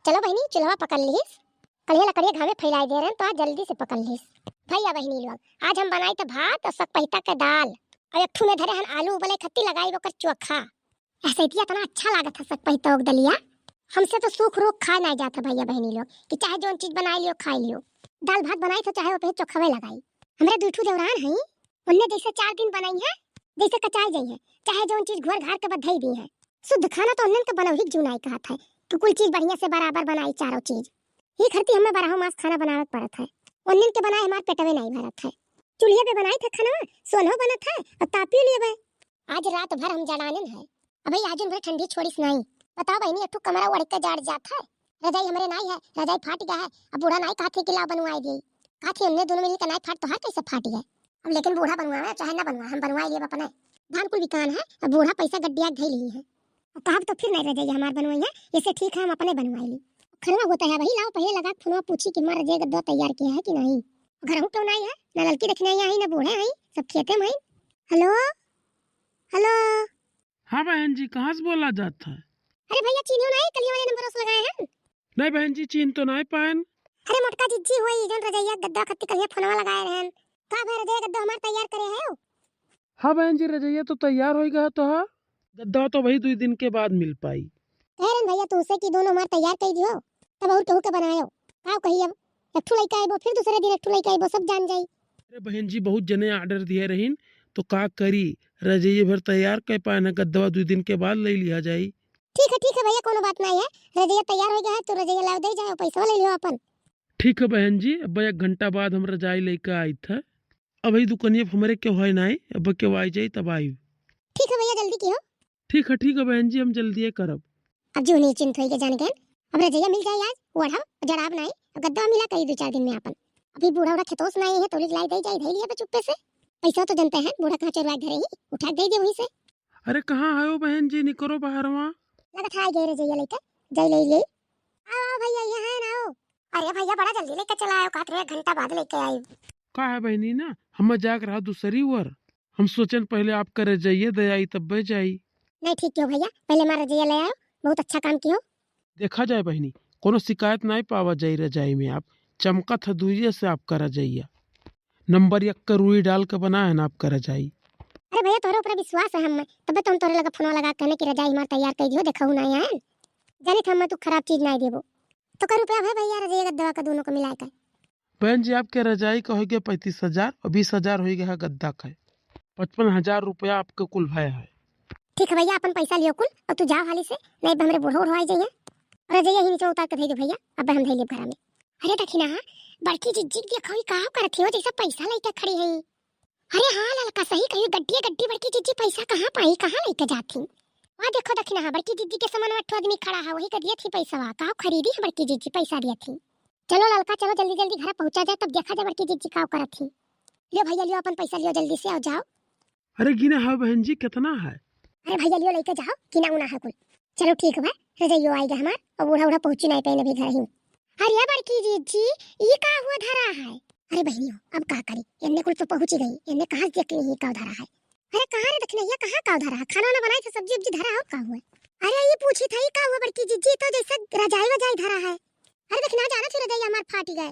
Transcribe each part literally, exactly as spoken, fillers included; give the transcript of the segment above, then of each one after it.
चलो बहिनी, चुल्हवा पकड़ लिहिस। कलिया लकड़िया घामे फैलाई दे रहन, तो आज जल्दी से पकड़ लिहिस। भैया बहिनी लोग, आज हम बनाई थे भात और सकपहिता के दाल, और एक ठू में धरे हन आलू उबले खत्ती लगाई ओकर चोखा। ऐसे इतना अच्छा लागत है सकपहिता के दलिया, हमसे तो सूख रूख खाए ना जात है भैया बहिनी लोग, कि चाहे जौन चीज बनाई लियो खाई लियो। दाल भात बनाई थे चाहे ओपे चोखवे लगाई। हमरे दुई ठू देवरान हई, उन्ने जैसे चार दिन बनाई है, जैसे कचाई जाई है, चाहे जौन चीज घोर घार के बधाई दी है। शुद्ध खाना तो उन्नन के बनौही के जुनाई कहत है कि कुल चीज बढ़िया से बराबर बनाई चारों चीज। ही खरती हमें बारहो मास खाना बनावे के पड़त है, उन्नन के बनाए हमार पेटवे नहीं भरत है। चूल्हे पे बनाई थे खाना, सोनहो बनत है और तापी लेबे। आज रात भर हम जड़ानन है, अबे आजुन भर ठंडी छोड़िस नहीं। बताओ बहिनी, एक ठू कमरा ओढ़ के जाड़ जात है, रजाई हमरे नाई है, रजाई फाट गया है। अब बूढ़ा नाई कहत है कि लाओ बनवाई दे, कहत है हमने दोनों मिल के नाई फाट, तोहार कैसे फाट गए? अब लेकिन बूढ़ा बनवावे चाहे ना बनवावे, हम बनवाई लेब अपने। धान कुल बिकान है, अब बूढ़ा पैसा गड्डिया के धई ली है। अब कहब तो फिर नहीं रजाई हमार बनवाई है, इससे ठीक है हम अपने बनवाई ली। खरवा होता है भाई, लाओ पहले लगा के फोनवा पूछी कि हमार रजाई गद्दा तैयार किया है कि नहीं। घर हूँ क्यों नहीं है, ना लड़की देखने आई है, ना बूढ़े हैं, सब खेते में हैं। हेलो, हेलो। हाँ बहन जी, कहाँ से बोला जात है? अरे भैया, चिन्हो नहीं, कलिया वाले नंबर से लगाए हैं। नहीं बहन जी, चिन्ह तो नहीं पाएन। अरे मोटका जिज्जी होई, जौन रजैया गद्दा खत्ती कलिया फोनवा लगाए रहन। का भाई रजैया गद्दा हमार तैयार करे है? हाँ बहन जी, रजैया तो तैयार होई गया तो हा। गद्दा तो भाई दुई दिन के बाद मिल पाई। कह रहन भैया तुमसे कि दोनों हमार तैयार कर दियो, तब और केहू के बनायो। का कही अब, एक ठू लइका आइबो, फिर दूसरे दिन एक ठू लइका आइबो, सब जान जाई। अरे बहन जी, बहुत जने order दिए रहीन, तो का करी, रजैया भर तैयार कर पाए ना, गद्दवा दुई दिन के बाद ले लिया जाई। ठीक है, ठीक है भैया, कोनो बात नहीं है, रजैया तैयार हो गया है, तो रजैया लाव दे जाओ, पैसा ले लियो अपन। ठीक है बहन जी, अब एक घंटा बाद हम रजाई लेके आइत है। अबही दुकनिया पे हमरे केहू है नाई, अब केहू आई जाई तब आइब। ठीक है भैया, जल्दी किहो। ठीक है, ठीक है बहन जी, हम जल्दिए करब। अब जो निश्चिंत होई के जान गए, अब रजैया मिल जाए आज, ओढ़ब, जड़ाब नाई, अब गद्दा मिला करी दो चार दिन में आपन। अभी बूढ़ा उड़ा खेतोस नाई है, तौलिक लाई दे जाई, धई लिया बे चुप्पे से। पैसा तो जनते हैं, बूढ़ा कहाँ चोरवा के धरे ही, उठा के दे दे वहीं से। अरे कहाँ है वो बहन जी, निकरो बाहरवा। लगत है आ गए रजैया लेके, जाई ले ले। आओ, आओ भैया, यहाँ है ना, आओ। अरे भैया, बड़ा जल्दी लेके चला आयो, कहत रहे एक घंटा बाद लेके आई। का है बहिनी ना, हम जाके रहा दूसरी ओर, हम सोचन पहले आपका रजैया दे आई तब्बे जाई। नहीं, ठीक किहो भैया, पहले हमार रजैया ले आयो, बहुत अच्छा काम किहो। देखा जाए बहिनी, कोनो शिकायत नहीं पावा जाई रजाई में, आप चमकत है दुइये से आपका रजैया। नंबर एक का रुई डाल के बना है ना आपका रजाई। अरे भैया, तोहरे ऊपर विश्वास है हमें, तबे तो हम तोहरे लगे फोनवा लगा कहने की रजाई हमार तैयार कर दियो, देखा हूँ ना आए। जानित हम तू खराब चीज नहीं देबो। तो का रुपया है भैया रजैया गद्दवा का दोनों को मिला के? बहन जी, आपके रजाई का हो गया पैंतीस हजार और बीस हजार हो गया है गद्दा का। पचपन हजार रुपया आपके कुल भय है। ठीक है भैया, अपन पैसा लियो कुल और तू जाओ हाली से, नहीं तो हमरे बूढ़ो उढ़ो आई जाइए। और रजैया ही नीचे उतार के दे दो भैया, अब हम धई लेब घरा में। अरे दखिना, बड़की जिज्जी के देखो, ई का करत हो, जैसे पैसा लेके खड़ी है। अरे हाँ ललका, सही कही, गड्डिए गड्डी बड़की जिज्जी पैसा कहाँ पाई, कहाँ लेके जाती? वहाँ देखो दखिना, बड़की जिज्जी के सामने अठो आदमी खड़ा है, वही का दिया थी पैसा, का खरीदी है बड़की जिज्जी, पैसा दिया थी। चलो ललका, चलो जल्दी जल्दी घर पहुँचा जाए, तब देखा जाए बड़की जिज्जी का करत थी। लियो भैया, लियो अपन पैसा लियो जल्दी से, आओ जाओ। अरे गिना है बहन जी, कितना है? अरे भैया लियो लेके जाओ, गिना उना है कुल। चलो ठीक बा, रजैयो आई गया हमार, अब बूढ़ा उढ़ा पहुँची नहीं पाइन अभी घर ही। अरे बड़की जिज्जी, ई का हुआ धरा है? अरे बहनियो, अब का करी, एन्ने कुल तो पहुँची गई, एन्ने कहाँ से देख ली का धरा है? अरे कहाँ रे दखिनैया, कहाँ का धरा है? खाना वाना बनाई थे, सब्जी उब्जी धरा है, और का हुआ? अरे ये पूछी था, ई का हुआ बड़की जिज्जी, तो जैसे रजाई वजाई धरा है। अरे दखिना, जाना थी रजाई हमार फाटी गए।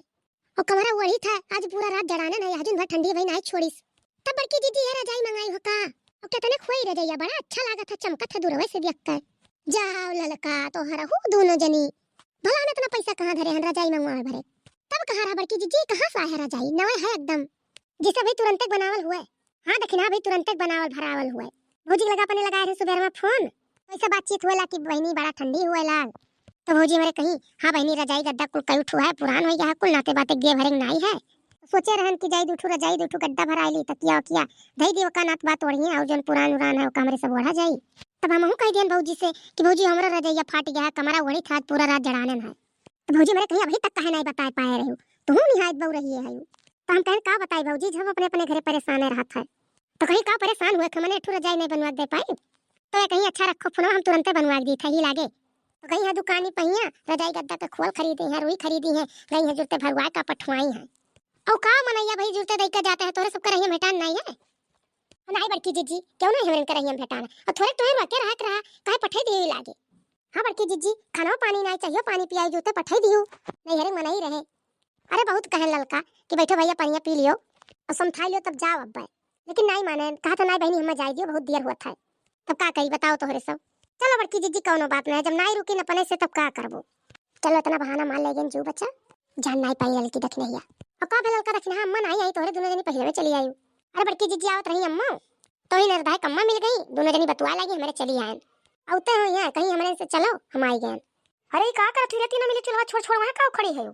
और कमरा वही था, आज पूरा रात जड़ाने नहीं, आज दिन भर ठंडी भई नहीं छोड़िस। तब बड़की जिज्जी ये रजाई मंगाई हो का? और कितने खोई रजैया, बड़ा अच्छा लागत है, चमकत है दूरवे से देख कर। जाओ ललका, तो हरहु दोनों जनी, भला हम इतना पैसा कहाँ धरे हैं रजाई मंगवावे भरे? तब कहाँ रहा बड़की जिज्जी, कहाँ से आए है रजाई, नवे है एकदम। जैसे भाई तुरंते बनावल हुए। हाँ दखिना भाई, तुरंते बनावल भरावल हुए। भौजी के लगा अपने लगाए रहे सुबह में फोन, वैसे बातचीत हुएला कि बहनी बड़ा ठंडी हुएला। तो भौजी हमरे कही, हाँ बहनी, रजाई गद्दा कुल कई ठो है, पुरान हो गया है, कुल नाते बाते गे भरे नाई है। सोचे रहन कि जाई दू ठो रजाई, दू ठो गद्दा भराई ली, तकिया वकिया धई दी, ओका नात बात ओढ़िए, और जौन पुरान उरान है ओका हमरे सब ओढ़ा जाई। तब हमहू कह दियन भौजी से कि भौजी, हमरा रजैया फाट गया है, कमरा ओढ़ी था, आज पूरा रात जड़ानन है। तो भौजी हमरे कही, अभी तक काहे नहीं बताए पाए रहे हो, तुहू निहायत बहू रही है। तो हम कहन का बताई भौजी, जब अपने अपने घरे परेशान रहत है। तो कही का परेशान हुए, हमने एक ठो रजाई नहीं बनवा दे पाई। तो ये कही अच्छा रखो फोनवा, हम तुरंते बनवा दी था ही लागे। तो गई है दुकानी पहिया, रजाई गद्दा के खोल खरीदी है, रुई खरीदी है, गई है जुरते भरवाए का पठवाई है। और का मनैया भाई जुरते दई के जाते हैं, तोरे सबके रहिया भेटान नहीं है। नहीं बड़की जिज्जी, क्यों नहीं हमरे इनके रहिया भेटान? और थोड़े तोहे रोके रहा के रहा, काहे पठाई दिए लागे? हाँ बड़की जिज्जी, खानो पानी नाई चाहियो, पानी पियाई जूते पठाई दियो, नैहरे मनई रहे। अरे बहुत कहेन ललका कि बैठो भैया पनिया पी लियो और समझाई लियो तब जाओ अब्बे, लेकिन नाई माने, कहा तो नाई बहिनी हमें जाए दियो, बहुत देर हुआ था। तब का करी बताओ तोहरे सब। चलो बड़की जिज्जी कौनो बात नहीं, जब नाई रुकी न अपने से तब का करबो। चलो इतना बहाना मार लेगेन जू बचा, जान नाई पाई ललकी दखिनहिया। अब का भे ललका दखिनहा, अम्मा नाई आई तोहरे दोनों जनी पहिले में चली आयु। अरे बड़की जिज्जी आवत रही अम्मा, तो ही निर्धायक अम्मा मिल गई, दोनों जनी बतुआ लगी हमरे चली आयन। औते हो यहाँ कहीं हमरे से चलो, हम आई गए। अरे ई का करत हुई रे, तीनों मिली चूल्हा छोड़ छोड़ वहाँ का खड़ी है?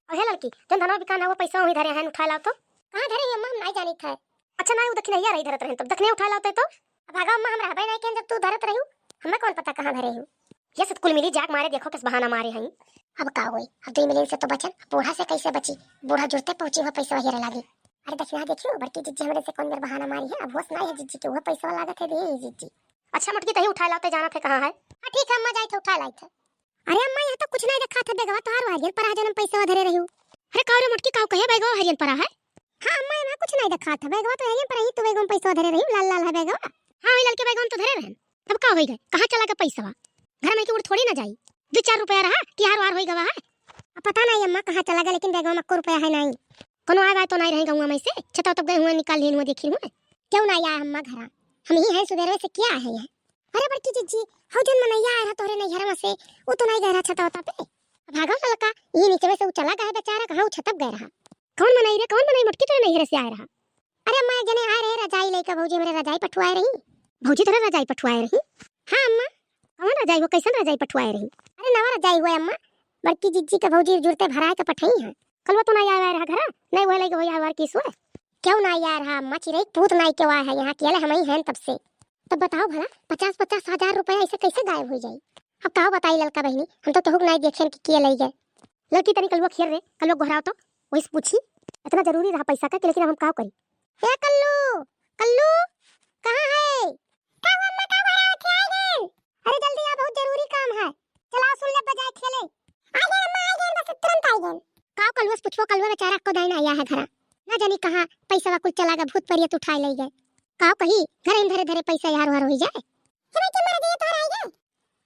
अहे ललकी, जन धनवा बिकान है वो पैसा वहीं धरे हैं, उठा लाओ तो। कहाँ धरे हैं अम्मा, हम नाई जानित है। अच्छा नाई, वो दखिनहिया रही धरत रहे, तब दखिनहिया उठा लाओ तो। अब भागा अम्मा, हम रहबे नाई केन जब तू धरत रही, हमें कौन पता कहाँ धरे हूँ। ये सतकुल मिली जाग मारे, देखो किस बहाना मारे हैं। अब का होई, अब दुई मिलिन से तो बचन, अब बूढ़ा से कैसे बची? बूढ़ा जुरते पहुँची हुआ पैसा वही लागी। अरे दखिनहा देखियो, बड़की जिज्जी हमरे से कौन मेर बहाना मारी है, अब होश नाई है जिज्जी के, वो पैसा लागत है दे जिज्जी। अच्छा मोटकी, तही उठा लाओ, ते जाना थे कहाँ है? हाँ ठीक है अम्मा, जाई थे उठा लाई थे। अरे अम्मा, यहाँ तो कुछ नाई देखात है, बैगवा तोहार हरियन परा है, जौन हम पैसा धरे रही। अरे का रे मोटकी, काऊ कहे बैगवा हरियन परा है? हाँ अम्मा, यहाँ कुछ नाई देखात है, बैगवा तो हरियन परा ही, तू बैगवा में पैसा धरे रही, लाल लाल है बैगवा। हाँ वही ललके बैगवा में तो धरे रहन। तब का होई गए, कहाँ चला गए पैसा? घर में के उड़ थोड़ी ना जाई। दो चार रुपया रहा कि हार वार होई गवा है। अब पता नाई अम्मा कहाँ चला गए, लेकिन बैगवा में अक्को रुपया है नाई। कोनो आए बाय तो नाई रहे गौवा में से, छता तब गए हुए निकाल लेन हुए देखी हुए। क्यों नाई आए अम्मा घरा? हम ही हैं सुबेरे से क्या है यहाँ? अरे बड़की जिज्जी, हौ जौन मनैया आए रहा तोहरे नैहरवा से, वो तो नाई गए रहा छतवा पे। अब भागो ललका, ये नीचे से वो चला गए बेचारा, कहाँ वो छतप गए रहा? कौन मनई रे, कौन मनई मोटकी तोहरे नैहर से आए रहा? अरे अम्मा, एक जने आए रहे रजाई लेके, भौजी हमरे रजाई पठुआए रही। भौजी तोहरे रजाई पठुआए रही? हाँ अम्मा। कौन रजाई हो, कैसन रजाई पठुआए रही? अरे नवा रजाई हुआ अम्मा, बड़की जिज्जी के भौजी जुरते भराए के पठई है। कलवा तो नाई आए रहा घरा, नाई वह लेके भैया हमार किस हुआ। क्यों नाई आए रहा अम्मा, चिरई पूत नाई के वाए है यहाँ, केले हम ही हैं तब से। तब बताओ भला, पचास पचास हजार रुपया ऐसे कैसे गायब हो जाई? अब का बताई ललका बहिनी, हम तो तोहुक नाई देखेन कि के लई गए। ललकी तनी कलुआ खेल रे, कलुआ गोहराओ तो, वही से पूछी। इतना जरूरी रहा पैसा का कि, लेकिन अब हम का करी? हे कल्लू, कल्लू, कहाँ है? का हुआ अम्मा, का गोहराओ थे, आ गए? अरे जल्दी आ, बहुत जरूरी काम है। चला सुन ले बजाए खेले। आ गए अम्मा, आ गए, बस तुरंत आ गए। का कलुआ से पूछबो, कलुआ बेचारा को दाई ना आया है घरा। ना जानी कहाँ पैसा कुल चला गया, भूत परियत उठाए ले गए। का कही, घर में धरे धरे पैसा यार वार हो जाए। हे भाई, के मर गए तो आ गए।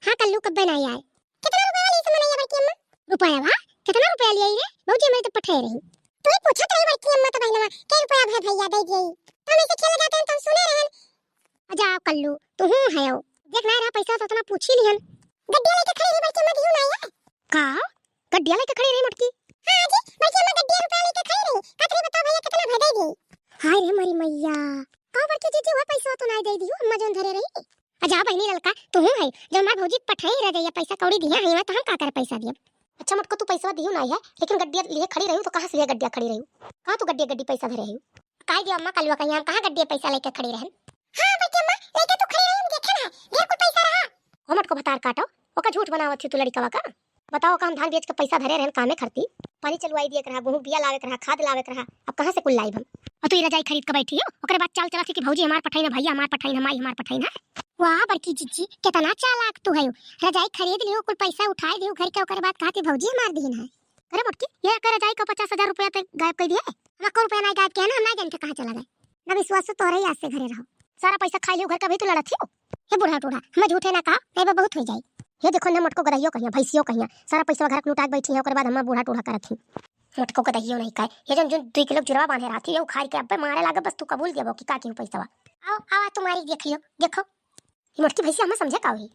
हाँ कल्लू, कब्बे नाई आए। कितना रुपया वाली से मनैया बड़की अम्मा? रुपया बा? कितना रुपया लिया रे? भौजी हमरे तो पठे रही। तू ही पूछत रही बड़की अम्मा तो बहनवा, "के रुपया भे भैया दे दिए?" तो हम ऐसे खेले जाते हैं तो हम सुने रहन। आ जाओ कल्लू, तू हूँ है। देख ना रहा पैसा तो उतना पूछ ही लिहन। गड्डिया लेके खड़ी रही बड़की अम्मा, दिहू ना आया। का? गड्डिया लेके खड़ी रही मोटकी? हाँ जी, बड़की अम्मा गड्डिया रुपया लेके खड़ी रही। कहत रही, "बताओ भैया कितना भे दे दिए?" हाय रे मरी मैया, का बड़की जीजी हुआ पैसा तो नाई दे दिहू, अम्मा जौन धरे रही। आ जा बहिनी ललका, तू हूँ है, जब हमार भौजी पठाई रह जाइए, पैसा कौड़ी दिया है, तो हम का करे पैसा दियब? अच्छा मोटको, तू पैसा दियो ना है, लेकिन गड्डिया लिए खड़ी रही तो कहाँ से लिए गड्डिया खड़ी रही? कहाँ तू गड्डिया गड्डी पैसा धरे है? काहे दियो अम्मा, कलुआ कहीं हम कहाँ गड्डिया पैसा लेके खड़ी रहन? हाँ बड़की अम्मा, लेके तू खड़ी रही, हम देखे ना, ढेर कुल पैसा रहा। ओ मोटको भतार काटो, ओका झूठ बनावत थी तू लड़िकवा का। बताओ, का हम धान बेच के पैसा धरे रहन कामे खरती? पानी चलवाई दिए के रहा, गेहूं बिया लावे के रहा, खाद लावे के रहा, अब कहाँ से कुल लाइब हम? और तू ई रजाई खरीद के बैठी हो, ओकरे बाद चाल चलत थी कि भौजी हमार पठाई ना, भैया हमार पठाई ना, माई हमार पठाई ना। वाह बड़की जिज्जी, कितना चालाक तू है। रजाई खरीद लियो, कुल पैसा उठाए दियो घर के, ओकरे बाद कहती भौजी हमार दीन है। अरे मोटकी, ये एक रजाई का पचास हजार रुपया तक गायब कर दिए। हम एको रुपया नहीं गायब किया ना, हम नहीं जानते कहाँ चला गए। ना विश्वास तो तोरे ही आज से घरे रहो। सारा पैसा खा लियो घर का, भी तू लड़त ही हो। हे बूढ़ा टूढ़ा, हमें झूठे ना कहा, नहीं बा बहुत हो जाई। हे देखो ना मोटको गदहियो कहिया, भैंसियो कहिया, सारा पैसा घर के लुटा के बैठी है, ओकर बाद हमें बूढ़ा टूढ़ा करत ही। मोटको गदहियो नहीं कहे, ये जौन, जौन दुई किलो जुरवा बांधे रहती है, उखाड़ के अब्बे मारे लागे, बस तू कबूल देबो कि का केहू पैसा बा। आओ, आओ, तुम्हारी देख लियो, देखो। ये मोटकी भैंसिया हमें समझे का हुई?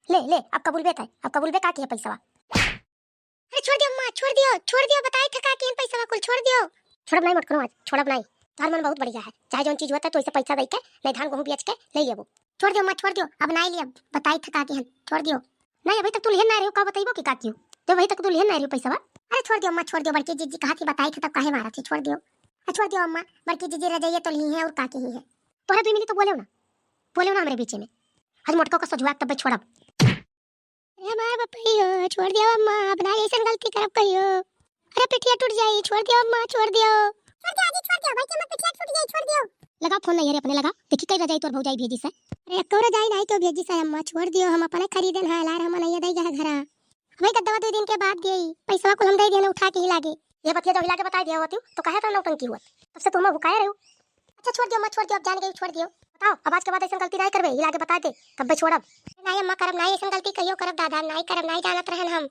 ले, ले, अब कबूल बे तय, अब कबूल बे का की है पैसा बा? अरे छोड़ दियो अम्मा, छोड़ दियो, छोड़ दियो, बताई था का की है पैसा बा कुल, छोड़ दियो। छोड़ब नहीं मोटकनो आज, छोड़ब नहीं। तार मन बहुत बढ़िया है, चाहे जौन चीज होता है तो इसे पैसा दे के, नहीं धान गेहूं बेच के ले लेबो। छोड़ दियो अम्मा, छोड़ दियो, अब नहीं लिया, बताई था का की है, छोड़ दियो। नहीं, अभी तक तू लिहन नहीं रही हो, का बताइबो कि का कियो? जब अभी तक तू लिहन नहीं रही हो पैसा बा। अरे छोड़ दियो अम्मा, छोड़ दियो, बड़की जीजी कहा थी बताई थी तब काहे मारा थी, छोड़ दियो। अरे छोड़ दियो अम्मा, बड़की जीजी रजाइए तो ली है और का की है। तोहरे दुई मिनट तो बोले हो ना, बोले हो ना हमरे बीचे में। आज मोटको का सजुआ तब छोड़ब। अरे माय बपैयो, छोड़ दियो अम्मा, अब ना ऐसन गलती करब कहियो। अरे पिठिया टूट जाई, छोड़ दियो अम्मा, छोड़ दियो। छोड़ दियो, आजी, छोड़ दियो, भाई के मत पिठिया टूट जाई, छोड़ दियो। लगाओ फोन नहीं रे अपने, लगा, देखी कई रजाई तोर भौजाई भेजी से। अरे एको रजाई नहीं क्यों भेजी से अम्मा, छोड़ दियो, हम अपने खरीदन है, लार हम नहीं दे गया घरा। भाई गद्दवा दो दिन के बाद गई, पैसा कुल हम दे दिए ना उठा के ही लागे। ये बतिया जो हिला के बताई दिया होती तो कहे तो नौटंकी हुआ, तब से तुम भुकाए रहो। अच्छा, छोड़ दियो, मत छोड़ दियो, अब जान गई, छोड़ दियो। बताओ, अब आज के बाद ऐसन गलती नाहीं करबे, ई लागे बताइ दे, तब्बे छोड़ब। नाहीं अम्मा, करब नाहीं ऐसन गलती, कहियो करब दादा, नाहीं करब, नाहीं जानत रहन हम।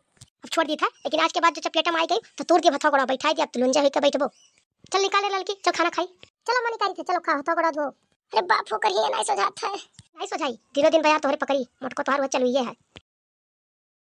अब छोड़ दी था, लेकिन आज के बाद जो चपलेटा में आई गई, तो तोड़ दिए हथवा गोड़ा, बैठाइ दिए, अब तो लुंजा होइके बैठबो। चल निकाल रे ललकी, चल खाना खाई। चलो अम्मा, निकाली थी, चलो खाओ, हथवा गोड़ा धो। अरे बाप हो, करिए नाहीं सोझात है। नाहीं सोझाई, दिनों दिन बयार तोहरे पकड़ी, मोटको तोहार वह चलुइये है।